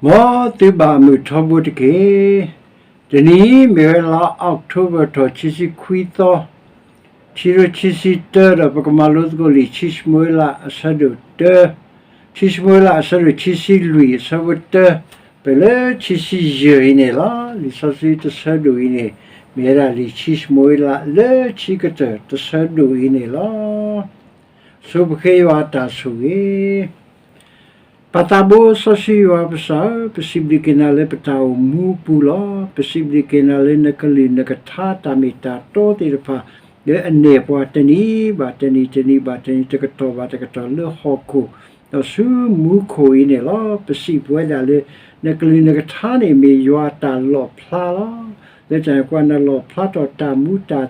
မ်သုဘၣ်မုာ်ထီဘိတက့ၢ်. တနံၤအံၤမ့ၢ်ဝဲလါအီးကထိဘၢၣ်ထီၣ် ခံဆံခွံသီ, ခံကထိခံဆံတၢ ဒီးပကမၤလိသကိးလံာ်ခံၡမူၤအ့လး အဆၢဒိၣ်တၢ, ခံၡမူၤအ့လး အဆၢဒိၣ်ခံဆံလွံၢ် အဆၢဖိတၢ ပၢၢ်လၢခံဆံယဲၢ်အံၤန့ၣ်လီၤ. လံာ်စီဆှံတဆၢဒိၣ်အံၤန့ၣ် မ့ၢ်ဝဲဒၣ်လံာ်ခံၡမူၤအ့လးလၢခံကတၢၢ်တဆၢဒိၣ်အံၤန့ၣ်လီၤ. ဆိပဃ့ယွၤအတၢ်ဆိၣ်ဂ့ၤ. ပၢ်သးဘိစီဆှံယွၤပကစၢ်ဧၢ, ပစံးဘျုးက့ၤနၤလၢပတၢ်အိၣ်မူအပူၤလီၤ. ပစံးဘျုးက့ၤနၤလၢနကလုၢ်နကထါတၢ်မ့ၢ်တၢ်တီသ့ၣ်တဖၣ် လၢအနဲၣ်ပှၤတနံၤဘၣ်တနံၤ တနံၤဘၣ်တနံၤ တကတီၢ်ဘၣ်တကတီၢ်လၢဟီၣ်ခိၣ် ဒီးဆူမူခိၣ်အံၤန့ၣ်လီၤ. ပစံးပဝဲဒၣ်လၢ နကလုၢ်နကထါန့ၣ်မ့ၢ်ယွၤအတၢ်လီၣ်ဖျါလီၤ. လၢတၢ်န့ၣ်အဃိနလီၣ်ဖျါထီၣ်တၢ်မူတၢ်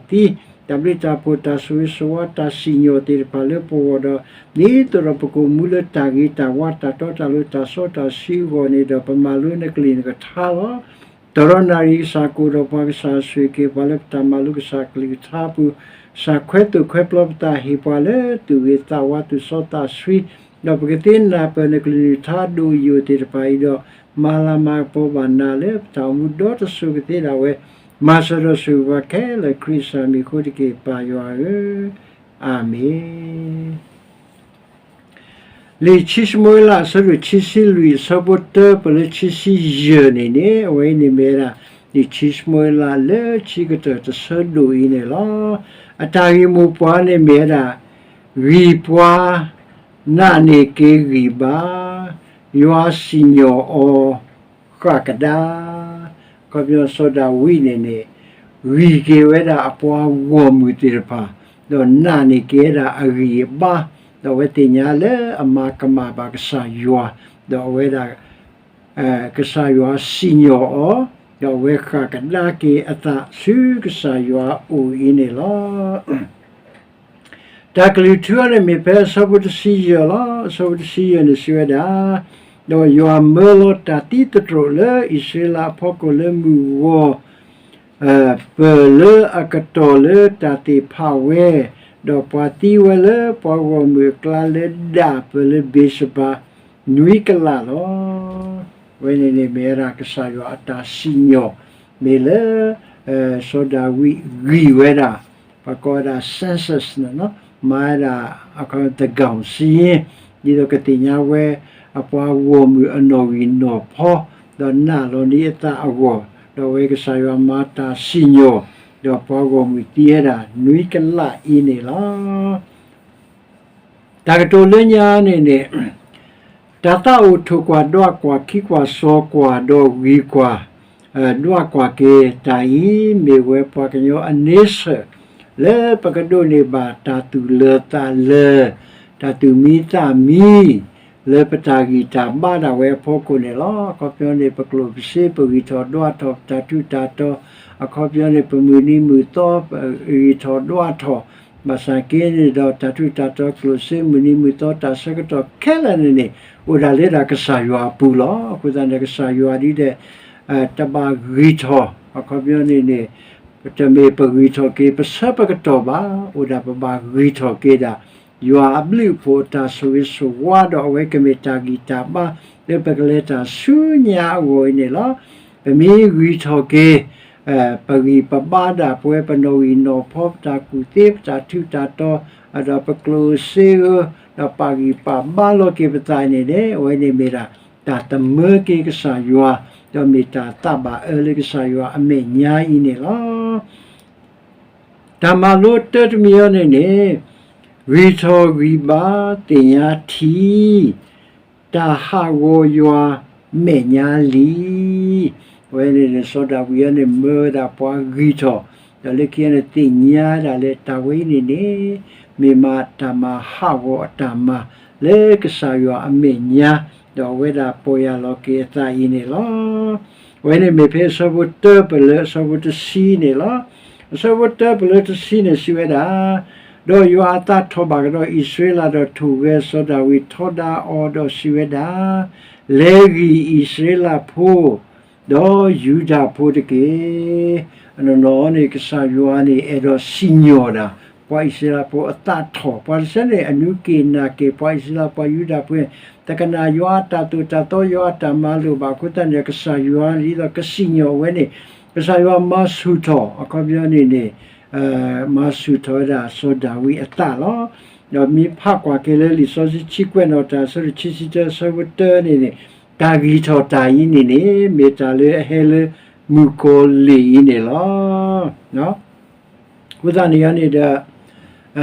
သံ တၢ်ဘျုးတၢ်ဖှိၣ် တၢ်ဆိၣ်ဂ့ၤဆိၣ်ဝါ တၢ်စံၣ်ညီၣ်သ့ၣ်တဖၣ်လၢပဂီၢ်ဒီး ဒ်သိးဒီးပကအိၣ်မူလၢတၢ်ဂ့ၤတၢ်ဝါ တၢ်တီတၢ်လိၤတၢ်စီတၢ်ဆှံအဂီၢ်န့ၣ်ဒီး ပမၤလိနကလုၢ်နကထါလီၤ. တရီနၣ်ရံၣ်ကစၢ်ကအိၣ်ဒီးပှၤ ကစၢ်ဆိၣ်ဂ့ၤက့ၤပှၤလၢပတၢ်မၤလိကစၢ်ကလုၢ်ကထါအပူၤ, ကစၢ်ခွဲးသိၣ်ခွဲးပျီပသးဟ့ၣ်ပှၤလၢသူၣ်ဂ့ၤသးဝါသူၣ်စီသးဆှံ ဒီးပကသ့နၢ်ပၢၢ်နကလုၢ်နကထါဒိၣ်ယိာ်သ့ၣ်တဖၣ်အံၤဒီး မၤလၤမၤကပီၤဘၣ်နၤလၢပတၢ်အိၣ်မူဒီတစိၤကသ့ဒၣ်ဝဲ မၤစၢၤဒီးဆိၣ်ဂ့ၤပှၤခဲလၢာ်ခရံာ်ကစၢ်မံၤအဃိတက့ၢ် ပၢ်ယွၤဧၢ, အၤမ့ၣ်. လံာ်ခံၡမူၤအ့လး အဆၢဒိၣ်ခံဆံလွံၢ် အဆၢဖိတၢ ပၢၢ်လၢခံဆံယဲၢ်န့ၣ်န့ၣ် အဝဲအံၤန့ၣ်မ့ၢ်ဝဲဒၣ် လံာ်ခံၡမူၤအ့လးလၢခံကတၢၢ်တဆၢဒိၣ်အံၤန့ၣ်လီၤ. အတၢ်ဂ့ၢ်မိၢ်ပှၢ်န့ၣ်မ့ၢ်ဝဲဒၣ် ဂံၢ်ပှၤ နာ်န့ၢ်က့ၤဂံၢ်ဘါ, ယွၤစံၣ်ညီၣ်အီၤ ဃၣ်ကဒါ. အခီပညီစီၤဒၤဝံးန့ၣ်န့ၣ် ဂံၢ်က့ၤဝဲဒၣ်အပှၤဂီၢ်မုၢ်သ့ၣ်တဖၣ်, ဒီးနာ်န့ၢ်က့ၤဝဲဒၣ်အဂံၢ်အဘါ, ဒီးအဝဲသ့ၣ်ညါလၢအမၤကမၣ်ဘၣ်ကစၢ်ယွၤ, ဒီးအဝဲဒၣ် ကစၢ်ယွၤစံၣ်ညီၣ်အီၤ, ဒီးအဝဲဃၣ်ကဒါက့ၤအသးဆူကစၢ်ယွၤအအိၣ်အံၤန့ၣ်လီၤ. တၢ်ကလုၢ်ထူအံၤန့ၣ်မ့ၢ်ဖဲအဆၢဖိတဆံယဲၢ်လီၤ. အဆၢဖိတဆံယဲၢ်န့ၣ်စံးဝဲဒၣ်, ဒီးယွၤမၢလီၤတၢ်သံသတြိာ်လၢအံၣ်စရ့လးအဖီခိၣ်လၢမုၢ်ဂီၤ ပၢၢ်လၢအကတီၢ်လၢတၢ်သ့ၣ်ဖးဝဲ, ဒီးပှၤသံဝဲလၢပှၤဂီၢ်မုၢ်အကျါလၢဒၣ်ပၢၢ်လၢဘ့းၡဘၤ နွံကလးလီၤ. အဝဲန့ၣ်န့ၣ်မ့ၢ်ဝဲဒၣ်ကစၢ်ယွၤအတၢ်စံၣ်ညီၣ်, မ့ၢ်လၢ စီၤဒၤဝံးဂံၢ်ဝဲဒၣ် ပှၤကိးဝဲဒၣ် census န့ၣ်လီၤ, မၤဝဲဒၣ် သန်းခေါင်စာရင်း ဒ်သိးကသ့ၣ်ညါဝဲ အပှၤဂီၢ်မုၢ်အနီၣ်ဂံၢ်နီၣ်ဖီ ဒီးနာ်လီၤန့ၢ်အသးအဂီၢ်, ဒီးအဝဲကစၢ်ယွၤမၤတၢ်စံၣ်ညီၣ်, ဒီးပှၤဂီၢ်မုၢ်သံဝဲဒၣ် နွံကလးအံၤန့ၣ်လီၤ. တၢ်ကတိၤလၢညါန့ၣ်န့ၣ် တၢ်သးအိၣ်ထိၣ်ကွၢ်ဒွးကွၢ် ခံကွၢ်စီၤကွၢ် ဒီးဂံၢ်ကွၢ် ဒွးကွၢ်က့ၤတၢ်အံၤ မ့ၢ်ဝဲပှၤကညီအန့ဆၢၣ် လၢပကဒိးန့ၢ်ဘၣ်တၢ်သူၣ်လၢာ်သးလၢာ်, တၢ်သူၣ်မံသးမံ လၢပတၢ်ဂံၢ်တၢ်ဘါဒၣ်ဝဲအဖီခိၣ်န့ၣ်လီၤ. အခီပညီန့ၣ် ပကျိၣ်ပစ့ ပဂံၢ်ထီၣ်ဒွးထီၣ် ပတၢ်ထူးတၢ်တီၤ, အခီပညီန့ၣ် ပမုၢ်နံၤမုၢ်သီ ပဂံၢ်ထီၣ်ဒွးထီၣ်, ဘၣ်ဆၣ်က့န့ၣ်ဒီး တၢ်ထူးတၢ်တီၤ ကျိၣ်စ့ မုၢ်နံၤမုၢ်သီ တၢ်ဆၢကတီၢ်ခဲလၢာ်န့ၣ်န့ၣ် အိၣ်ဒၣ်လၢဒၣ်ကစၢ်ယွၤအပူၤလီၤ. အဃိသတးန့ၣ် ကစၢ်ယွၤဒ်လဲၣ် တဘၣ်ဂံၢ်ထီၣ်, အခီပညီန့ၣ်န့ၣ် တမ့ၢ်ပဂံၢ်ထီၣ်က့ၤ ပဆၢပကတီၢ်ဘၣ်, အိၣ်ဒၣ်ပဘၣ်ဂံၢ်ထီၣ်က့ၤဒၣ် ယွၤအဘျုးအဖှိၣ်အတၢ်ဆိၣ်ဂ့ၤဆိၣ်ဝါ ဒီးအဝဲကမ့ၢ်တၢ်ဂံၢ်တၢ်ဘါ လၢပကလဲၤတၢ်ဆူညါအဂီၢ်အံၤန့ၣ်လီၤ. ပမ့ၢ်ဂံၢ်ထီၣ်က့ၤ ပဂံၢ်ပဘါဒၣ်ပဝဲ ပနီၣ်ဂံၢ်နီၣ်ဖီ ပတၢ်ကူၣ်သ့ ပတၢ်ထူးတၢ်တီၤ, ဒီးပကျိၣ်စ့ဧၢ, ဒီးပာ်ဂံၢ်ပာ်ဘါလီၤက့ၤပသးန့ၣ်န့ၣ် အဝဲန့ၣ်မ့ၢ်ဒၣ် တၢ်သမၢက့ၤကစၢ်ယွၤ, ဒီးမ့ၢ်တၢ်သးဘၣ်အၢလၢကစၢ်ယွၤအမဲာ်ညါအံၤန့ၣ်လီၤ. တၢ်မၤလိတၢတမံၤအံၤန့ၣ်န့ၣ် ဂံၢ်ထီၣ်ဂံၢ်ဘါသ့ၣ်ညါထံ တၢ်ဟးဂီၤယွၤမဲာ်ညါလံ. အဝဲန့ၣ်န့ၣ် စီၤဒၤဝံးအံၤန့ၣ် မၢဝဲဒၣ်ပှၤဂံၢ်ထီၣ်, ဒီးလၢခံန့ၣ်သ့ၣ်ညါဒၣ်လၢတၢ်ဝဲအံၤန့ၣ်န့ၣ် မ့ၢ်မးတၢ်မၤဟးဂီၤအတၢ်မၤ လၢကစၢ်ယွၤအမဲာ်ညါ, ဒီးအဝဲဒၣ်ပီၢ်ယၢ်လီၤက့ၤအသးအံၤန့ၣ်လီၤ. အဝဲန့ၣ်မ့ၢ်ဖဲအဆၢဖိတၢပၢၢ်လၢအဆၢဖိတဆံန့ၣ်လီၤ. အဆၢဖိတၢပၢၢ်လၢတဆံန့ၣ်စံးဝဲဒၣ်, ဒီးယွၤအသးထီၣ်ဘၣ်ကဒီးအံၣ်စရ့လးဒီးထိၣ်ဂဲၤစီၤဒၤဝံးထီဒါအီၤဒီးစံးဝဲဒၣ်, လဲၤဂံၢ်အံၣ်စရ့လးဖိ ဒီးယူဒၤဖိတက့ၢ်. အနီၢ်နီၢ်န့ၣ် ကစၢ်ယွၤန့ၣ် အဲၣ်ဒိးစံၣ်ညီၣ်ဒၣ် ပှၤအံၣ်စရ့လးဖိအသးထီၣ်, ပှၤတဆၢန့ၣ် အနူးက့ၤနၢ်က့ၤ ပှၤအံၣ်စရ့လး ပှၤယူဒၤဖိန့ၣ် တကနၣ်ယွၤအတၢ်သိၣ်တၢ်သီ ယွၤအတၢ်မၤလိာ်ဘၣ်အဃိသတးန့ၣ် ကစၢ်ယွၤဒ်သိးကစံၣ်ညီၣ်ဝဲန့ၣ် ကစၢ်ယွၤမၤဆူၣ်ထီၣ် အခီပညီန့ၣ်န့ၣ် မၤဆူၣ်ထီၣ်ဝဲဒၣ်စီၤဒၤဝံးအသးလီၤ. ဒီးမ့ၢ်ဖးကွၢ်က့ၤလၢလံာ်စီဆှံဆံကွဲးနီၣ်တၢ် အဆၢဒိၣ်ခံဆံတၢ အဆၢဖိတၢန့ၣ်န့ၣ် တၢ်ဂံၢ်ထီၣ်တၢ်အံၤန့ၣ်န့ၣ် မ့ၢ်တၢ်လၢအဟဲလၢမုၣ်ကီၤလံၢ်အံၤန့ၣ်လီၤ. အဃိသတးန့ၣ်န့ၣ်ဒီး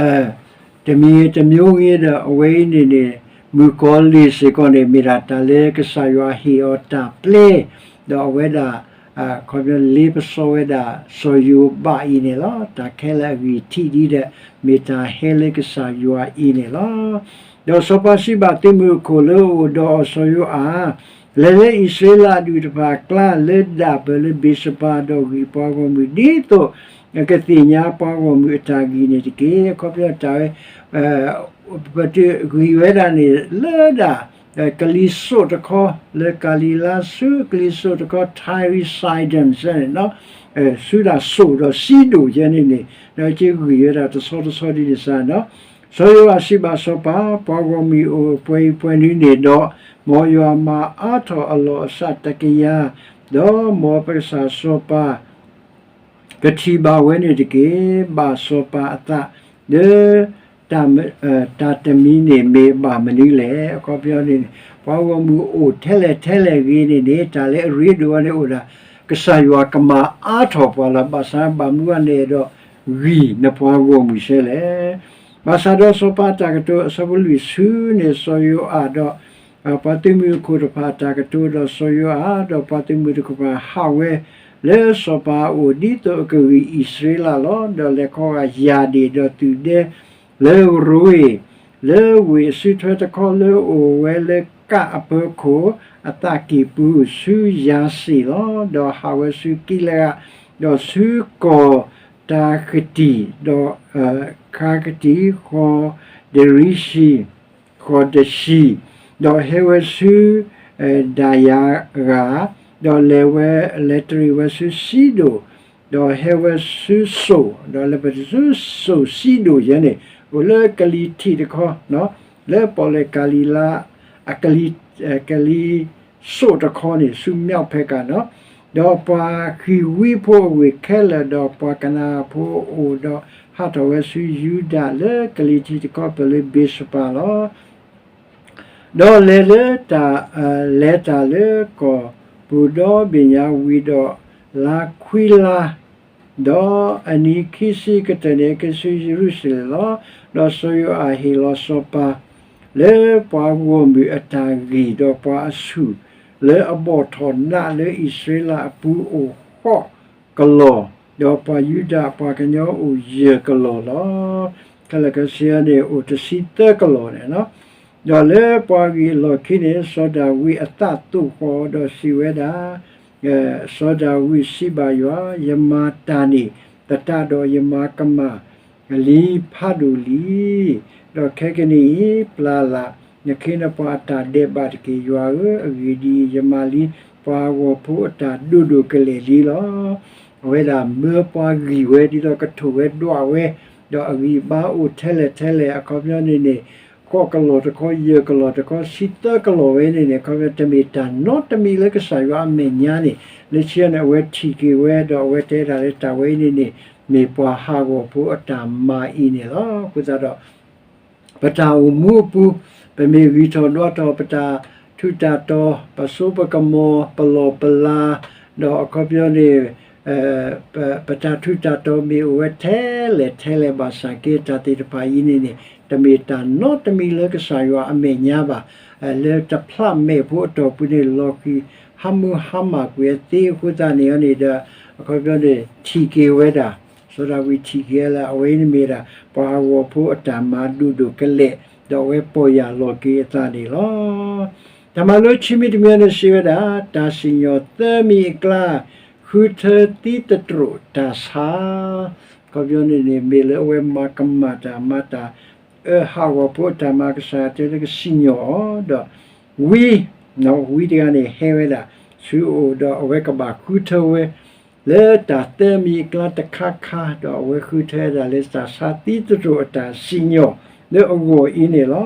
တမံၤတမျိုးဂ့ၤဒီး အဝဲအံၤန့ၣ်န့ၣ် မုၣ်ကီၤလံၢ်စ့ၢ်ကီးန့ၣ် မ့ၢ်ဒၣ်တၢ်လၢကစၢ်ယွၤဟ့ၣ်အီၤတၢ်ပျဲ ဒီးအဝဲဒၣ် အခီပညီလ့ပစီဝဲဒၣ် စီၤယိၤဘးအံၤန့ၣ်လီၤ. တၢ်ခဲလၢာ်အဂံၢ်ထံးဒ်ဒီး မ့ၢ်တၢ်ဟဲလၢကစၢ်ယွၤအံၤန့ၣ်လီၤ. ဒီးစီၤပၤစံးဘၣ်သုးမုၢ်အခိၣ်လၢအအိၣ်ဒီးအီၤ စီၤယိၤအၤ, လဲၤလၢအံၣ်စရ့လးအဒူၣ်တဖၣ်အကျါ လၢဒၣ်ပၢၢ်လၢဘ့းၡဘၤ ဒီးဂံၢ်ပှၤဂီၢ်မုၢ် ဒ်သိးကသ့ၣ်ညါပှၤဂီၢ်မုၢ်အတၢ်ဂံၢ်န့ၣ်တက့ၢ်. အခီပညီတၢ်ဝဲ ပတုၤဂံၢ်ဝဲဒၣ်န့ၣ် လၢဒၣ် ကလံၤစိးတခီ လၢကၤလံၤလါဆူကလံၤစိးတခီ Tyre Sidon န့ၣ် ဆူဒၣ်စိးဒီးစံဒိၣ်ယဲန့ၣ်န့ၣ် ဒီးက့ဂံၢ်ဝဲဒၣ်တဆီတဆီဒ်န့ၣ်စ့ၢ်နီၤ. စီၤယိၤအၤစံးဘၣ်စီၤပၤ, ပှၤဂီၢ်မုၢ်အိၣ်ပှဲၤအံၤပှဲၤနုၤန့ၣ်ဒီး မ်ယွၤမၤအါထီၣ်အလီၢ်အစးတကယၤ, ဒီးမ်ပကစၢ်စီၤပၤ ကထံၣ်ဘၣ်ဝဲန့ၣ်တက့ၢ်. ဘၣ်စီၤပၤအသး လၢ တၢ်တမံၤန့ၣ်မ့ၢ်ဘၣ်မနုၤလဲၣ်. အခီပညီန့ၣ် ပှၤဂီၢ်မုၢ်အိၣ်ထဲလဲၣ်ထဲလဲၣ်ဂ့ၤန့ၣ်န့ၣ် တၢ်လၢအရ့ဒိၣ်ဝဲန့ၣ်အိၣ်ဒၣ် ကစၢ်ယွၤကမၤအါထီၣ်ပှၤလီၤ. ဘၣ်ဆၣ်ဘၣ်မနုၤအဃိန့ၣ်ဒီး ဂံၢ်နပှၤဂီၢ်မုၢ်ဆဲလဲၣ်. ဘၣ်ဆၣ်ဒီးစီၤပၤအတၢ်ကတိၤ အဆၢဖိလွံၢ်ဆူန့ၣ် စီၤယိၤအၤဒီး ပှၤသုးမုၢ်အခိၣ်တဖၣ်အတၢ်ကတိၤ ဒီးစီၤယိၤအၤ ဒီးပှၤသုးမုၢ်တကပၤဟးဝဲ လၢစီၤပၤအအိၣ် ဒ်သိးအကဂံၢ်အံၣ်စရ့လးလီၤ. ဒီးလဲၤခီဂာ်ယၢ်ဒ့ၣ်ဒီးသုးဒဲ လၢရိဧ့ၣ် လၢဝ့ၢ်အစုထွဲတခီ လၢအအိၣ်ဝဲလၢကၣ်အပၢၤခိၣ်အသးကံၢ်ပူၤ ဆူယၤစ့ၣ်လီၤ. ဒီးဟးဝဲဆူကံလအး ဒီးဆူကီၢ်တၢ်ကတံၢ် ဒီး ခါကတံၢ် ဃိးဒရံဆံ ဃိးတဆံ, ဒီးဟဲဝဲဆူ ဒၣ်ယၤဂၤ, ဒီးလဲၤဝဲ လဲၤတရံးဝဲဆူစံဒိၣ်, ဒီးဟဲဝဲဆူစိၣ်, ဒီးလဲၤပတုၤဆူစိၣ်စံဒိၣ်ယဲန့ၣ် အိၣ်လၢကလံၤထံးတခီ လၢပီၣ်လဲၣ်ကၤလံၤလါ အကလံၤ ကလံၤစိးတခီန့ၣ် ဆူမၠီၣ်ဖဲကၤနီၤ, ဒီးပှၤဃံၤဝံဖိအဝ့ၢ်ခဲလၢာ် ဒီးပှၤကနၤအၤဖိအအိၣ်ဒီး ဟးထီၣ်ဝဲဆူယူဒၤလၢကလံၤထံးတခီ ပၢၢ်လၢဘ့းၡဘၤလီၤ. ဒီးလဲၤလၢတၢ် လဲၤတၢ်လၢကီၢ်ပူၤဒီဘ့ၣ်ညါဝံၤဒီး လါခွံလါ ဒီးအနံၤခံဆံကတၢၢ်န့ၣ် က့ၤဆူယရူၤၡလ့ၣ်လီၤ. ဒီးစီၤယိၤအၤဟ့ၣ်လီၤစီၤပၤ လၢပှၤဂီၢ်မုၢ်အတၢ်ဂံၢ် ဒီးပှၤအဆူၣ် လၢအဘီၣ်ထီၣ်နးလၢအံၣ်စရ့လးအပူၤအိၣ်ဃိးကလီၢ်, ဒီးပှၤယူဒၤပှၤကညီအိၣ်ယဲၢ်ကလီၢ်လီၤ. ခဲလၢာ်ခဲဆ့န့ၣ် အိၣ်တဆံသၢကလီၢ်န့ၣ်လီၤ. ဒီးလၢပှၤဂံၢ်အလီၢ်ခံန့ၣ် စီၤဒၤဝံးအသးသိၣ်ဃီၤဒီးစံးဝဲဒၣ် စီၤဒၤဝံးစံးဘၣ်ယွၤ, ယမၤတၢ်န့ၣ်သတးဒီး ယမၤကမၣ်လံဖးဒိၣ်လံ. ဒီးခဲကနံၣ်အံၤ ပျၢ်လၢ်နခ့နပှၤအတၢ်ဒဲးဘးတက့ၢ်, ယွၤဧၢ, အဂ့ၢ်ဒ်အံၤ, ယမၤလံပှၤဂီၢ်ဖိအတၢ်ဒိၣ်ဒိၣ်ကလဲာ်လံလီၤ. အဝဲဒၣ်မၢပှၤဂံၢ်ဝဲ ဒ်သိးကထိၣ်ဝဲဒွးဝဲ, ဒီးအဂံၢ်အဘါအိၣ်ထဲလဲၣ်ထဲလဲၣ် အခီပညီန့ၣ်န့ၣ် ဃိးကလီၢ်တခီ, ယဲၢ်ကလီၢ်တခီ, ဆံသၢကလီၢ်ဝဲန့ၣ်န့ၣ် အခီပညီ တမ့ၢ်တၢ်နီတမံၤလၢကစၢ်ယွၤအမဲာ်ညါန့ၣ် လၢခံန့ၣ် အဝဲထံၣ်က့ၤဝဲ ဒီးအဝဲတဲဒၣ်လၢတၢ်ဝဲအံၤန့ၣ်န့ၣ် မ့ၢ်ပှၤဟးဂီၤဖိအတၢ်မၤအံၤန့ၣ်လီၤ. အဃိသတးဒီး ပတၢ်အိၣ်မူအပူၤ ပမ့ၢ်ဂံၢ်ထီၣ်ဒွးထီၣ် ပတၢ်ထူးတၢ်တီၤ, ပစိပကမီၤ, ပလီၢ်ပလၤ, ဒီးအခီပညီန့ၣ် ပတၢ်ထူးတၢ်တီၤမ့ၢ်အိၣ်ဝဲထဲလဲၣ်ထဲလဲၣ်ဘၣ်ဆၣ်က့ တၢ်သ့ၣ်တဖၣ်အံၤန့ၣ်န့ၣ် တမ့ၢ်တၢ်နီတမံၤလၢကစၢ်ယွၤအမဲာ်ညါဘၣ်. လၢတဖျးမဲာ်ဖိအတီၢ်ပူၤန့ၣ် လီၤဃံၤဟးမုၢ်ဟါမၢ်ကွံာ်အသ့အဃိသတးန့ၣ်န့ၣ်ဒီး အခီပညီန့ၣ် ထံၣ်က့ၤဝဲဒၣ် စီၤဒၤဝံးထံၣ်က့ၤလၢအဝဲအံၤန့ၣ်မ့ၢ်ဒၣ် ပှၤဟးဂီၤဖိအတၢ်မၤဒိၣ်ဒိၣ်ကလဲာ် ဒီးအဝဲပီၢ်ယၢ်လီၤက့ၤအသးန့ၣ်လီၤ. တၢ်မၤလိခံမံၤတမံၤန့ၣ်စံးဝဲဒၣ် တၢ်စံၣ်ညီၣ်သၢမံၤအကျါ ဃုထၢသံသတြိာ်တၢ်ဆါ အခီပညီန့ၣ်န့ၣ် မ့ၢ်လၢအဝဲမၤကမၣ်တၢ်မၤတၢ် အၢဟးဂီၤဖိအတၢ်မၤ ကစၢ်ယွၤတဲလၢကစံၣ်ညီၣ်အီၤ ဒီးဝံ ဝံတဂၤန့ၣ်ဟဲဝဲဒၣ် ဆူအအိၣ်ဒီးအဝဲကဘၣ်ဃုထၢဝဲ လၢတၢ်သၢမံၤအကျါတခါခါ ဒီးအဝဲဃုထၢဒၣ်လၢတၢ်ဆါသံသတြိာ်အတၢ်စံၣ်ညီၣ်လၢအဂီၢ်အံၤန့ၣ်လီၤ.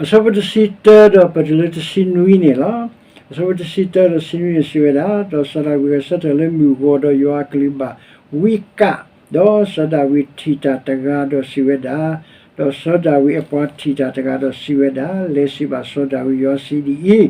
အဆၢဖိတဆံတၢဒီးပတုၤလၢတဆံနွံန့ၣ်လီၤ. အဆၢဖိတဆံတၢဒီးတဆံနွံန့ၣ်စံးဝဲဒၣ်, ဒီးစီၤဒၤဝံးဂဲၤဆၢထၢၣ်လၢမုၢ်ဂီၤဒီးယွၤအကလုၢ်ဘၣ်ဝံကၣ်, ဒီးစီၤဒၤဝံးထံၣ်တၢ်တဂၤဒီးစံးဝဲဒၣ်, ဒီးစီၤဒၤဝံးအပှၤထံၣ်တၢ်တဂၤဒီးစံးဝဲဒၣ်, လဲၤစံးဘၣ်စီၤဒၤဝံးယွၤစံးဒ်အံၤ,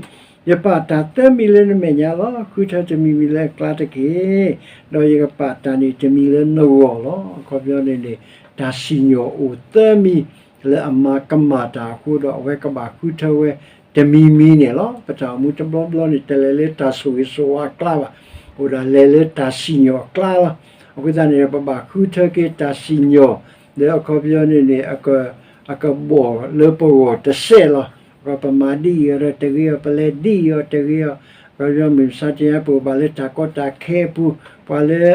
ယပာ်တၢ်သၢမံၤလၢနမဲာ်ညါလီၤ. ဃုထၢတမံၤမံၤလၢအကျါတက့ၢ်. ဒီးယကပာ်တၢ်န့ၣ်တမံၤလၢနဂီၢ်လီၤ. အခီပညီန့ၣ်န့ၣ် တၢ်စံၣ်ညီၣ်အိၣ်သၢမံၤ လၢအမၤကမၣ်တၢ်အဃိဒီး အဝဲကဘၣ်ဃုထၢဝဲတမံၤမံၤန့ၣ်လီၤ. ပတၢ်အိၣ်မူတဘျီဘျီန့ၣ် တလဲၤလၢတၢ်ဆိၣ်ဂ့ၤဆိၣ်ဝါအကျါဘၣ်, အိၣ်ဒၣ်လဲၤလၢတၢ်စံၣ်ညီၣ်အကျါလီၤ. အဃိသတးန့ၣ် ပဘၣ်ဃုထၢက့ၤတၢ်စံၣ်ညီၣ် လၢအခီပညီန့ၣ်န့ၣ် အကဘီၣ်လၢပဂီၢ်တစဲးလီၤ. ပမၤဒ်အံၤအီၤဒီးတဂ့ၤအီၤ, ပလဲၤဒ်အံၤအီၤတဂ့ၤအီၤ, အခီပညီမုၢ်မဆါတနံၤအံၤ ပအိၣ်ဘၣ်လၢတၢ်ကီတၢ်ခဲအပူၤ, ပှၤလၢ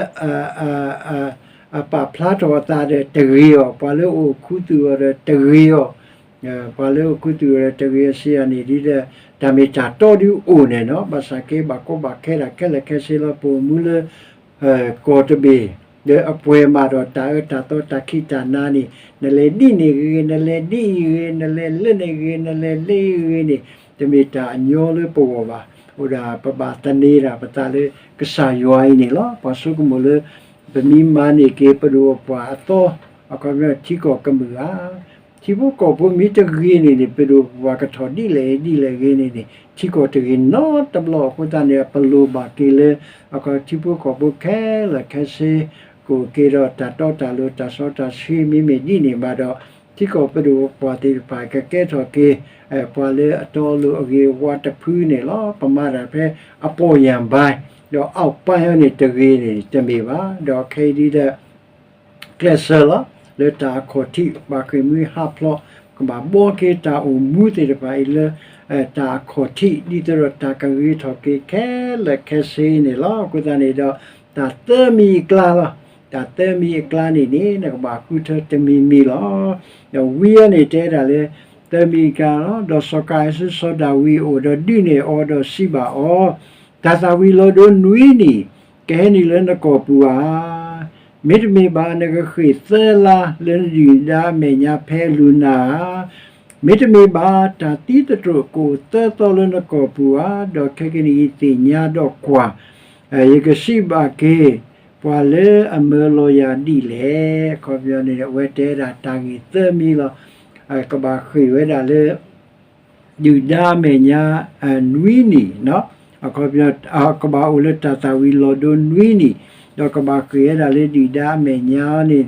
အပာ်ဖျါထီၣ်အသးဒီးတဂ့ၤအီၤ, ပှၤလၢအိၣ်ခူသူၣ်အီၤဒီးတဂ့ၤအီၤ, ပှၤလၢအိၣ်ခူသူၣ်အီၤဒီးတဂ့ၤအီၤစံးယၤန့ၣ် ဒ်ဒီး တၢ်မ့ၢ်တၢ်တီဒုအိၣ်န့ၣ်နီၤ, ဘၣ်ဆၣ်က့ဘၣ်ကီဘၣ်ခဲဒၣ်ခဲလၢာ်ခဲဆ့လီၤ. ပအိၣ်မူလၢ ကီၢ်တဘ့ၣ် လၢအပှဲၤမးဒီးတၢ်အၢတၢ်သီတၢ်ခံးတၢ်နၤန့ၣ် နလဲၤဒ်န့ၣ်ဂ့ၤ, နလဲၤဒ်အံၤဂ့ၤ, နလဲၤလၢန့ၣ်ဂ့ၤ, နလဲၤလၢအံၤဂ့ၤန့ၣ် တမ့ၢ်တၢ်အညီလၢပဂီၢ်ဘၣ်. အိၣ်ဒၣ်ပဘၣ်သန့ၤဒၣ်ပသးလၢကစၢ်ယွၤအံၤန့ၣ်လီၤ. ပှၤဆိကမိၣ်လၢ ပမ့ၢ်မၤန့ၢ်က့ၤပဒိၣ်ပပှၢ်အသီ အခီပညီထံကီၢ်ကမုာ်ဧါ. ထံဖိကီၢ်ဖိမ့ၢ်တဂ့ၤန့ၣ်န့ၣ် ပဒိၣ်ပပှၢ်ကထီၣ်ဒ်လဲၣ်ဒ်လဲၣ်ဂ့ၤန့ၣ်န့ၣ် ထံကီၢ်တဂ့ၤနီတဘျီ. အဃိသတးန့ၣ် ပလိၣ်ဘၣ်က့ၤလၢ အခီထံဖိကီၢ်ဖိခဲလၢာ်ခဲဆ့ ကအိၣ်က့ၤဒီးတၢ်တီတၢ်လိၤတၢ်စီတၢ်ဆှံ မ့မ့ၢ်ဒ်န့ၣ်ဘၣ်ဒီး ထံကီၢ်ပဒိၣ်ပပှၢ်သ့ၣ်တဖၣ်ကကဲထီၣ်က့ၤ ပှၤလၢအတီအလိၤအဂ့ၤအဝါတဖုန့ၣ်လီၤ. ပမၤတၢ်ဖဲအပီၢ်ယၢ်ဘါ ဒီးအောက်ပိုင်းန့ၣ်တဂ့ၤန့ၣ်တမ့ၢ်ဘၣ်. ဒီးခဲအံၤဒ်ဒီး ကျဲးစၢးလီၤ လၢတၢ်အခီၣ်ထံး ဘၣ်ဃ့ၢ်မှံဟးဖျိး ကဘၣ်ဘှီက့ၤတၢ်အိၣ်မူသ့ၣ်တဖၣ်အံၤလၢ တၢ်အခီၣ်ထံး ဒ်သိးဒီးတၢ်ကဂ့ၤထီၣ်က့ၤခဲလၢာ်ခဲဆ့န့ၣ်လီၤ. အဃိသတးန့ၣ်ဒီး တၢ်သၢမံၤအကျါလီၤ. တၢ်သၢမံၤအကျါန့ၣ်န့ၣ် နကဘၣ်ဃုထၢတမံၤမံၤလီၤ. ဒီးဝံအံၤန့ၣ်တဲဒၣ်လၢ သၢမံၤအကျါလီၤ. ဒီးစီၤကၤအံၤဆူစီၤဒၤဝံးအအိၣ်ဒီးဒုးနဲၣ်အီၤဒီးစံးဘၣ်အီၤ, တၢ်သၣ်ဝံၤလီၤဒိနွံနံၣ် ကဟဲနုာ်လၢနကီၢ်ပူၤဧါ. မ့တမ့ၢ်ဘၣ် နကဃ့ၢ်သၢလါလၢနဒုၣ်ဒါအမဲာ်ညါဖဲအလုၢ်နၤဧါ. မ့တမ့ၢ်ဘၣ် တၢ်သံသတြိာ်ကအိၣ်သၢသီလၢနကီၢ်ပူၤဧါ. ဒီးခဲကနံၣ်အံၤသ့ၣ်ညါဒီးကွၢ်, ယကစံးဘၣ်က့ၤ ပှၤလၢအမၢလီၤယၤဒ်လဲၣ်. အခီပညီန့ၣ် အဝဲတဲဒၣ်တၢ်ဂ့ၢ်သၢမံၤလီၤ. ကဘၣ်ဃ့ၢ်ဝဲဒၣ်လၢ ဒုၣ်ဒါအမဲာ်ညါ နွံနံၣ်, ကဘၣ်အိၣ်လၢတၢ်သၣ်ဝံၤလီၤဒိနွံနံၣ်, ဒီးကဘၣ်ဃ့ၢ်ဝဲဒၣ်လၢဒုၣ်ဒါအမဲာ်ညါန့ၣ်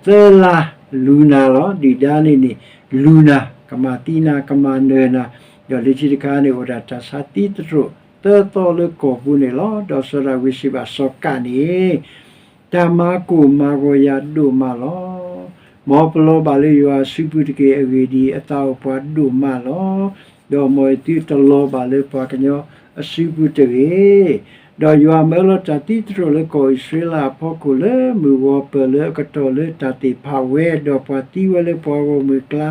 သၢလါလူၤနၤလီၤ. ဒုၣ်ဒါန့ၣ်န့ၣ် လူၤနၤ ကမၤသံနၤ ကမၤနၢၤနၤ, ဒီးလၢခံတခါန့ၣ် အိၣ်ဒၣ်တၢ်ဆါသံသတြိာ်သၢသီလၢကီၢ်ပူၤန့ၣ်လီၤ. ဒီးစီၤဒၤဝံးစံးဘၣ်စီၤကၤန့ၣ် တၢ်မၤကိၢ်မၤဂီၤယၤဒိၣ်မးလီၤ. မ်ပလီၤဘၣ်လၢယွၤအစုပူၤတက့ၢ်. အဂ့ၢ်ဒ်အံၤ, အသးအိၣ်ပှၤဒိၣ်မးလီၤ. ဒီးမ်အသုတလီၤဘၣ်လၢပှၤကညီအစုပူၤတဂ့ၤ. ဒီးယွၤမၢလီၤတၢ်သံသတြိာ်လၢကီၢ်အံၣ်စရ့လးအဖီခိၣ်လၢမုၢ်ဂီၤပၢၢ်လၢအကတီၢ်လၢတၢ်သ့ၣ်ဖးဝဲ, ဒီးပှၤသံဝဲလၢပှၤဂီၢ်မုၢ်အကျါ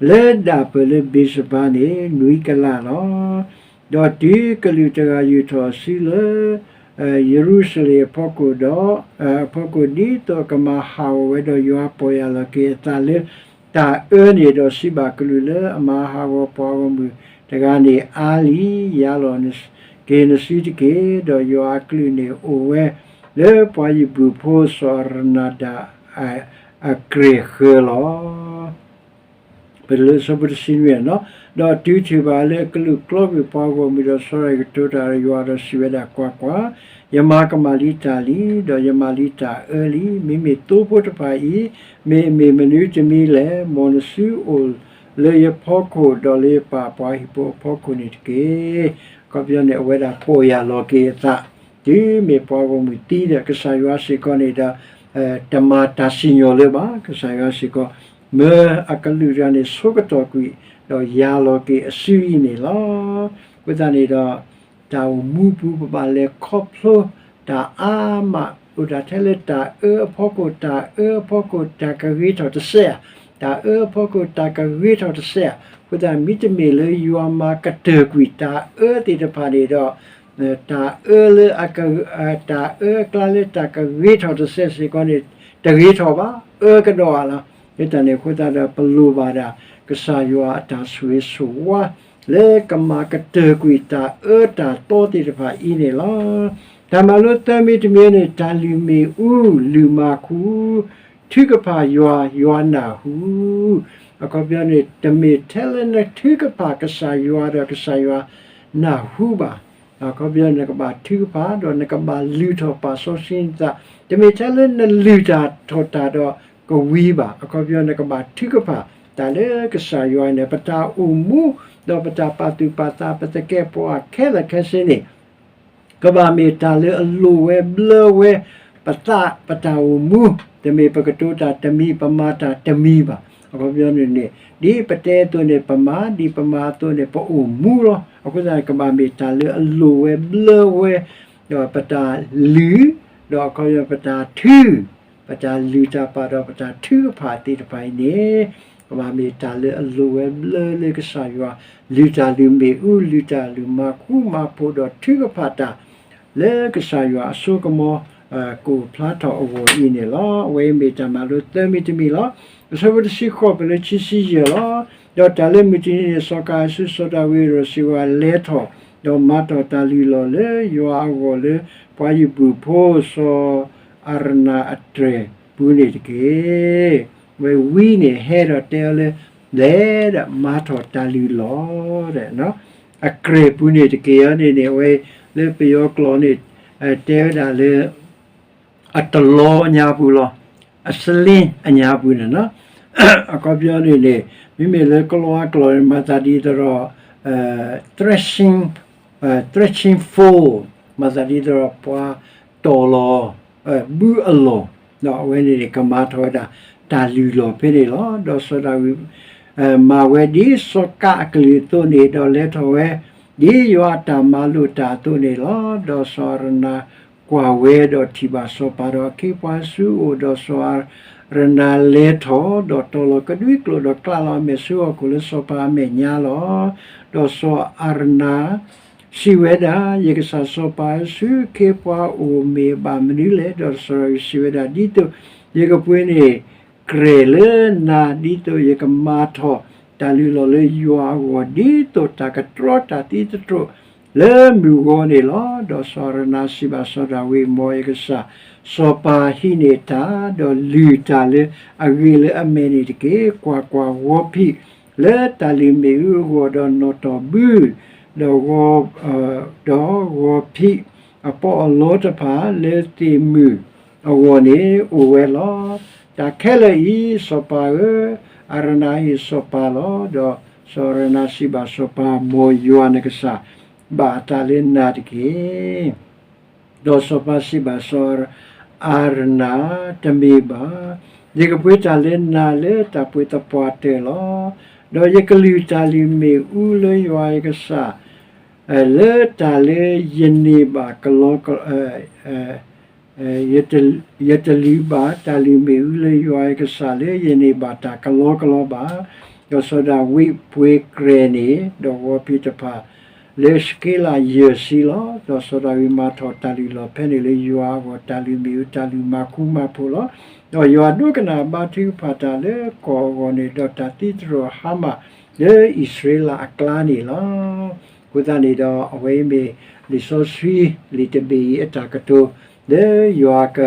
လၢဒၣ်ပၢၢ်လၢဘ့းစဘါန့ၣ် နွံကလးလီၤ. ဒီးတုၤကလူးတဂၤယူာ်ထီၣ်အစုလၢ ယရူၤၡလ့ၣ်အဖီခိၣ်ဒီး အဖီခိၣ် ဒ်သိးအကမၤဟးဂီၤဝဲ, ဒီးယွၤပီၢ်ယၢ်လီၤက့ၤအသးလၢတၢ်အၢန့ၣ်, ဒီးစံးဘၣ်ကလူးလၢအမၤဟးဂီၤပှၤဂီၢ်မုၢ်တဂၤန့ၣ်, အါလံ, ယၤလီၤက့ၤနစုတက့ၢ်. ဒီးယွၤအကလူးန့ၣ်အိၣ်ဝဲလၢပှၤယဘုၣ်ဖိစီၤအရနၤဒၣ်အကြၢးဃၢၤလီၤ. ပလၢဆၢဖိတဆံနွံ, ဒီးတုၤထံၣ်ဘၣ်လၢအကလူးကျီကွံာ်ပှၤဂီၢ်မုၢ်, ဒီးစီၤဒၤဝံးကတိၤတၢ်ဒီးယွၤ, ဒီးစံးဝဲဒၣ်, ကွၢ်ကွၢ်, ယမၤကမၣ်လံတၢ်လံ, ဒီးယမၤလံတၢ်အၢလံ. မ့မ့ၢ်သိဖိတဖၣ်အံၤ မ့ၢ်အမ့ၢ်မနုၤတမံၤလဲၣ်. မ်နစုအိၣ်လၢယဖီခိၣ်, ဒီးလၢယပၢ်ပှၤဟံၣ်ဖိအဖီခိၣ်န့ၣ်တက့ၢ်. အခီပညီန့ၣ် အဝဲဒၣ်ပီၢ်ယၢ်လီၤက့ၤအသး တုၤမ့ၢ်ပှၤဂီၢ်မုၢ်သံဒီး ကစၢ်ယွၤစ့ၢ်ကီးန့ၣ်ဒီး တမၤတၢ်စံၣ်ညီၣ်လၢၤဘၣ်. ကစၢ်ယွၤစ့ၢ်ကီး မၢအကလူးတဂၤန့ၣ်ဆိကတီၢ်ကွံာ်, ဒီးယၤလီၤက့ၤအစုအံၤန့ၣ်လီၤ. အဃိသတးန့ၣ်ဒီး တၢ်အိၣ်မူပူၤ ပဘၣ်လဲၤခီဖျိတၢ်အါမး, အိၣ်ဒၣ်ထဲလၢတၢ်အၢအဖီခိၣ်, တၢ်အၢအဖီခိၣ် တၢ်ကဂ့ၤထီၣ်တစဲးဧါ, တၢ်အၢအဖီခိၣ် တၢ်ကဂ့ၤထီၣ်တစဲးဧါ. အဃိသတး မ့တမ့ၢ်လၢယွၤမၤကတၢၢ်ကွံာ်တၢ်အၢသ့ၣ်တဖၣ်န့ၣ်ဒီး တၢ်အၢလၢအက, တၢ်အၢအကျါလၢတၢ်ကဂ့ၤထီၣ်တစဲးစ့ၢ်ကီးန့ၣ် တဂ့ၤထီၣ်ဘၣ်, အၢကဒီးဧါလီၤ. လၢတၢ်န့ၣ်အဃိသတးဒီး ပလိၣ်ဘၣ်ဒၣ် ကစၢ်ယွၤအတၢ်ဆိၣ်ဂ့ၤဆိၣ်ဝါ လၢကမၤကတၢၢ်ကွံာ်တၢ်အၢတၢ်သီသ့ၣ်တဖၣ်အံၤန့ၣ်လီၤ. တၢ်မၤလိသၢမံၤတမံၤန့ၣ် တၢ်လုၢ်မ့ၣ်အူ လုၢ်မၤခူ ထုကဖၣ်ယွၤ ယွၤနၢ်ဟူ, အခီပညီန့ၣ် တမ့ၢ်ထဲလၢနထုကဖၣ်ကစၢ်ယွၤဒီးကစၢ်ယွၤနၢ်ဟူဘၣ်. အခီပညီနကဘၣ်ထုကဖၣ် ဒီးနကဘၣ်လုၢ်ထီၣ်ပာ်စီဆှံနသး, တမ့ၢ်ထဲလၢနလုၢ်တၢ်ထီၣ်တၢ်ဒီးကဝံၤဘၣ်. အခီပညီနကဘၣ်ထုကဖၣ် တၢ်လၢကစၢ်ယွၤန့ၣ် ပတၢ်အိၣ်မူ ဒီးပတၢ်ပာ်သူၣ်ပာ်သး ပသကဲးပဝးခဲလၢာ်ခဲဆ့န့ၣ် ကဘၣ်မ့ၢ်တၢ်လၢအလိၣ်ဝဲဘျၢဝဲ ပသး ပတၢ်အိၣ်မူ, တမ့ၢ်ပကတိၤတၢ်တမံၤ ပမၤတၢ်တမံၤဘၣ်. အခီပညီန့ၣ်န့ၣ် ဒ်ပတဲအသိးန့ၣ် ပမၤ, ဒ်ပမၤအသိးန့ၣ် ပအိၣ်မူလီၤ. အဃိသတးန့ၣ် ကဘၣ်မ့ၢ်တၢ်လၢအလိၣ်ဝဲဘျၢဝဲ ဒီးပတၢ်လုၢ်, ဒီးအခီပညီပတၢ်ထု ပတၢ်လုၢ်တၢ်ပာ်ဒီးပတၢ်ထုကဖၣ်သ့ၣ်တဖၣ်အံၤန့ၣ် ကဘၣ်မ့ၢ်တၢ်လၢအလိၣ်ဝဲဘျၢလၢကစၢ်ယွၤ လုၢ်တၢ်လုၢ်မ့ၣ်အူ လုၢ်တၢ်လုၢ်မၤခူမၤဖိးဒီးထုကဖၣ်တၢ် လၢကစၢ်ယွၤအစိကမီၤ ကအိၣ်ဖျါထီၣ်အဂီၢ်အံၤန့ၣ်လီၤ. အဝဲအံၤမ့ၢ်တၢ်မၤလိသၢမံၤတမံၤလီၤ. အဆၢဖိတဆံဃိး ပလၢခံဆံယဲၢ်လီၤ. ဒီးတၢ်လၢမုၢ်တနံၤန့ၣ် စီၤကၤအၤဆူစီၤဒၤဝံးဒီးစံးဝဲ လဲၤထီၣ် ဒီးမၤထီၣ်တၢ်လုၢ်လီၢ်လၢယွၤအဂီၢ်လၢ ပှၤယဘူၣ်ဖိစီၤအၤရနၤအတြဲၤပူၤန့ၣ်တက့ၢ်. ဝဲဝံန့ၣ်ဟဲဒီးတဲအီၤလၢ လဲၤဒီးမၤထီၣ်တၢ်လုၢ်လီၢ် အကြဲၢ်ပူၤန့ၣ်တက့ၢ်အံၤန့ၣ်န့ၣ် အဝဲလၢပယီၤကျိာ်န့ၣ် တဲဝဲဒၣ်လၢ အတလီအညါပူၤလီၤ. အစလ့အညါပူၤန့ၣ်လီၤ. အခီပညီန့ၣ်န့ၣ် မ့မ့ၢ်လၢကလီအကျိာ်န့ၣ် မၤသးဒ်သိးဒီး threshing, threshing floor မၤသးဒ်သိးဒီးပှၤတီၢ်လီၤ ဘုအလီၢ်, ဒီးအဝဲန့ၣ်န့ၣ် ကမၤထီၣ်ဝဲဒၣ် တၢ်လုၢ်လီၢ်ဖဲန့ၣ်လီၤ. ဒီးစီၤဒၤဝံး မၤဝဲဒ်စီၤကၤအကလုၢ်အသိးန့ၣ် ဒီးလဲၤထီၣ်ဝဲ ဒ်ယွၤအတၢ်မၤလိာ်တၢ်အသိးန့ၣ်လီၤ. ဒီးစီၤအၤရနၤကွၢ်ဝဲဒီးထံၣ်ဘၣ်စီၤပၤ ဒီးအခ့အပှၤဆူအအိၣ်, ဒီးစီၤအၤရနၤလဲၤထီၣ် ဒီးတီၢ်လီၤကဒွံကျိာ် ဒီးကျးလီၤအမဲာ်ဆူဟီၣ်ခိၣ်လၢစီၤပၤအမဲာ်ညါလီၤ. ဒီးစီၤအၤရနၤ စံးဝဲဒၣ်, ယကစၢ်စီၤပၤဧၢ, ဆူခ့ပှၤအအိၣ်မ့ၢ်ဘၣ်မနုၤလဲၣ်. ဒီးစီၤဒၤဝံးစံးဝဲဒၣ်, ဒ်သိးယကပှ့ၤန့ၢ်ကြဲၢ်လၢနၤ, ဒ်သိးယကမၤထီၣ်တၢ်လုၢ်လီၢ်လၢယွၤအဂီၢ် ဒ်သိးတၢ်ကတြီတၢ်သံသတြိာ်လၢမုၢ်ဂီၤန့ၣ်လီၤ. ဒီးစီၤအၤရနၤစံးဘၣ်စီၤဒၤဝံး, မ်ယကစၢ်စီၤပၤဟံးန့ၢ်တၢ်, ဒီးလုၢ်တၢ်လၢအဂ့ၤလၢအမဲာ်န့ၣ်တက့ၢ်. ကွၢ်ကွၢ်, ဂီၤဖံးလၢတၢ်လုၢ်မ့ၣ်အူအဂီၢ်, ဒီးနီၣ်တီၢ်ဘု, ဒီးဂီၤ, ဒီးဂီၤဖံးအပီးအလီတဖၣ်လၢသ့ၣ်မုၢ်အဂီၢ်န့ၣ် အိၣ်ဝဲလီၤ. တၢ်ခဲလၢာ်အံၤ စီၤပၤဧၢ, အၤရနၤဟ့ၣ်စီၤပၤလီၤ. ဒီးစီၤအၤရနၤစံးဘၣ်စီၤပၤ, မ်ယွၤနကစၢ်ဘၣ်အသးလၢနၤတက့ၢ်. ဒီးစီၤပၤစံးဘၣ်စီၤအၤရနၤ, တမ့ၢ်ဘၣ်, ယကပှ့ၤတၢ်လၢနၤလၢတၢ်ပှ့ၤသပှၢ်တၢၢ်လီၤ. ဒီးယကလုၢ်တၢ်လုၢ်မ့ၣ်အူလၢယွၤယကစၢ် လၢတၢ်လၢယန့ၢ်ဘၣ်ကလီ, ယတလုၢ်ဘၣ်တၢ်လုၢ်မ့ၣ်အူလၢယွၤယကစၢ်လၢယန့ၢ်ဘၣ်တၢ်ကလီကလီဘၣ်. ဒီးစီၤဒၤဝံးပှ့ၤကြဲၢ်န့ၣ် ဒီးဂီၤဖံးတဖၣ် လၢစက့လးယဲၢ်ဆံလီၤ. ဒီးစီၤဒၤဝံးမၤထီၣ်တၢ်လုၢ်လီၢ်ဖဲန့ၣ်လၢယွၤအဂီၢ် တၢ်လုၢ်မ့ၣ်အူ တၢ်လုၢ်မၤခူမၤဖိးလီၤ. ဒီးယွၤဒိကနၣ်ဘါထုကဖၣ်တၢ်လၢကီၢ်အဂီၢ်န့ၣ် ဒီးတၢ်သံသတြိာ်ဟါမၢ်လၢအံၣ်စရ့လးအကျါန့ၣ်လီၤ. အဃိသတးန့ၣ်ဒီး အဝဲအံၤမ့ၢ်လံာ်စီဆှံလံာ်တဘ့ၣ်အံၤအတၢ်ကတိၤ လၢယွၤက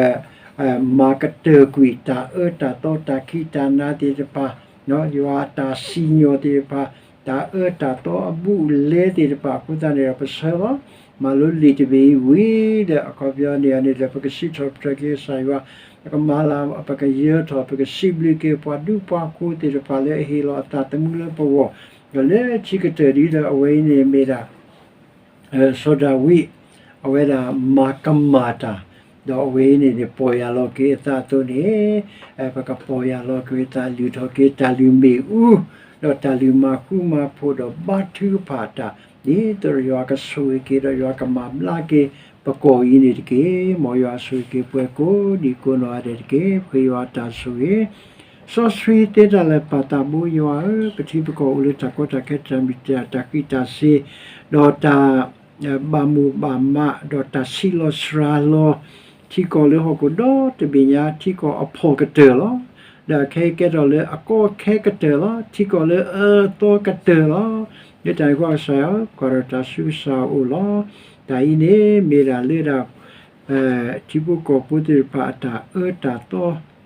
မၤကတၢၢ်ကွံာ်တၢ်အၢတၢ်သီတၢ်ခံးတၢ်နၤသ့ၣ်တဖၣ်, ယွၤအတၢ်စံၣ်ညီၣ်သ့ၣ်တဖၣ်, တၢ်အၢတၢ်သီအဘူးအလဲသ့ၣ်တဖၣ်အဃိသတးန့ၣ်ဒီး ပဆၢလီၤ မၤလိလံာ်တဘ့ၣ်အံၤဝံၤဒီး အခီပညီန့ၣ်န့ၣ်ဒီး ပကစံးထီၣ်ပတြၢၤက့ၤကစၢ်ယွၤ, ပကမၤလၤ, ပကယၢၤထီၣ်, ပကစံးဘျုးက့ၤပှၤဒူပှၤယိၤသ့ၣ်တဖၣ်လၢအဟ့ၣ်လီၤအသးသမူလၢပဂီၢ်, ဒီးလၢခံကတၢၢ်ဒ်ဒီး အဝဲအံၤန့ၣ်မ့ၢ်ဒၣ် စီၤဒၤဝံး အဝဲဒၣ်မၤကမၣ်တၢ်, ဒီးအဝဲအံၤန့ၣ်န့ၣ် ပီၢ်ယၢ်လီၤက့ၤအသးအသိးန့ၣ်, ပကပီၢ်ယၢ်လီၤက့ၤအသး လုၢ်ထီၣ်က့ၤတၢ်လုၢ်မ့ၣ်အူ, ဒီးတၢ်လုၢ်မၤဃူမၤဖိး ဒီးဘါထုကဖၣ်တၢ်, ဒ်သိးဒီးယွၤကဆိၣ်ဂ့ၤက့ၤ ဒီးယွၤကမၤဘျါက့ၤ ပကီၢ်အံၤန့ၣ်တက့ၢ်. မ်ယွၤဆိၣ်ဂ့ၤက့ၤပှၤကိးဒံကိးနီၢ်ဂၤဒဲးတက့ၢ်. ပဃ့ယွၤတၢ်ဆိၣ်ဂ့ၤ စီဆှံသ့တၢ်လၢာ်ပၢ်သးဘိယွၤဧၢ, ပထံပကီၢ်အိၣ်လၢတၢ်ကီတၢ်ခဲတၢ်မံၤတၢ်ဃံးတၢ်စ့ၤ, ဒီးတၢ် ဘၣ်မိၢ်ဘၣ်မး ဒီးတၢ်ဆံးလီၤစှၤလီၤ ထံကီၢ်လၢဟီၣ်ခိၣ်ဒီတဘ့ၣ်ညါ ထံကီၢ်အဖှီၣ်ကတၢၢ်လီၤ. ဒီးခဲအံၤကဲထီၣ်လၢအကီခဲကတၢၢ်လီၤ. ထံကီၢ်လၢအအၢအသီကတၢၢ်လီၤ. လၢတၢ်န့ၣ်အဃိကစၢ်ယွၤ ကွၢ်ဒီးတၢ်ဆူကစၢ်အအိၣ်လီၤ. တၢ်အံၤန့ၣ်မ့ၢ်ဒၣ်လၢဒၣ် ထံဖိကီၢ်ဖိသ့ၣ်တဖၣ်အတၢ်အၢတၢ်သီ,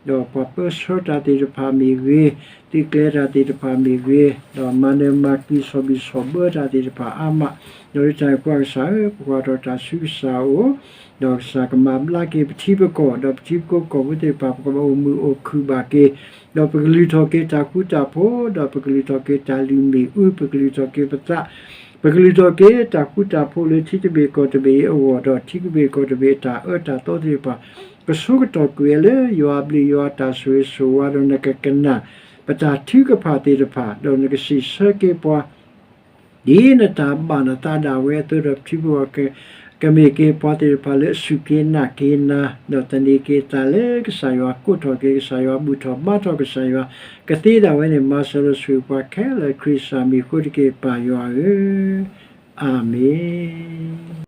ဒီးပှၤပၢဆှၢတၢ်သ့ၣ်တဖၣ်မ့ၢ်ဂ့ၤ, သုးကျဲၤတၢ်သ့ၣ်တဖၣ်မ့ၢ်ဂ့ၤ, ဒီးမၤနၢၤမၤကွံာ် ဆီၣ်ဘံၣ်ဆီၣ်ဘၢတၢ်သ့ၣ်တဖၣ်အါမး, ဒီးလၢတၢ်န့ၣ်အဃိကစၢ်ဧၢ, ပကွၢ်ထီၣ်တၢ်ဆူကစၢ်အအိၣ်, ဒီးကစၢ်ကမၤဘျါက့ၤပထံပကီၢ်, ဒီးပထံဖိကီၢ်ဖိသ့ၣ်တဖၣ် ပကဘၣ်အိၣ်မုာ်အိၣ်ခုၣ်ဘၣ်က့ၤ, ဒီးပကလုၢ်ထီၣ်က့ၤတၢ်ဃူတၢ်ဖိး, ဒီးပကလုၢ်ထီၣ်က့ၤတၢ်လုၢ်မ့ၣ်အူ, ပကလုၢ်ထီၣ်က့ၤပသး ပကလုၢ်ထီၣ်က့ၤတၢ်ဃူတၢ်ဖိးလၢထံတဘ့ၣ်ကီၢ်တဘ့ၣ်အံၤအဂီၢ်, ဒီးထံတဘ့ၣ်ကီၢ်တဘ့ၣ်အတၢ်အၢတၢ်သီသ့ၣ်တဖၣ် ကဆိကတီၢ်ကွံာ်ဝဲလၢယွၤအဘျုးယွၤအတၢ်ဆိၣ်ဂ့ၤဆိၣ်ဝါ, ဒီးနကကနၣ်ပတၢ်ထုကဖၣ်သ့ၣ်တဖၣ်, ဒီးနကစံးဆၢက့ၤပှၤ ဒ်နတၢ်ဘၣ်နသးဒၣ်ဝဲအသိး, ဒီးထံဖိကီၢ်ဖိ ကမ့ၢ်က့ၤပှၤသ့ၣ်တဖၣ်လၢအစူၢ်က့ၤနာ်က့ၤနၤ, ဒီးသန့ၤက့ၤအသးလၢကစၢ်ယွၤ, ကိးထီၣ်က့ၤကစၢ်ယွၤ, ဘူၣ်ထီၣ်ဘါထီၣ်ကစၢ်ယွၤ, ကသ့ဒၣ်ဝဲန့ၣ် မၤစၢၤဒီးဆိၣ်ဂ့ၤပှၤခဲလၢာ် ခရံာ်စၢ်မံၤအဃိတက့ၢ် ပၢ်ယွၤဧၢ, အၤမ့ၣ်.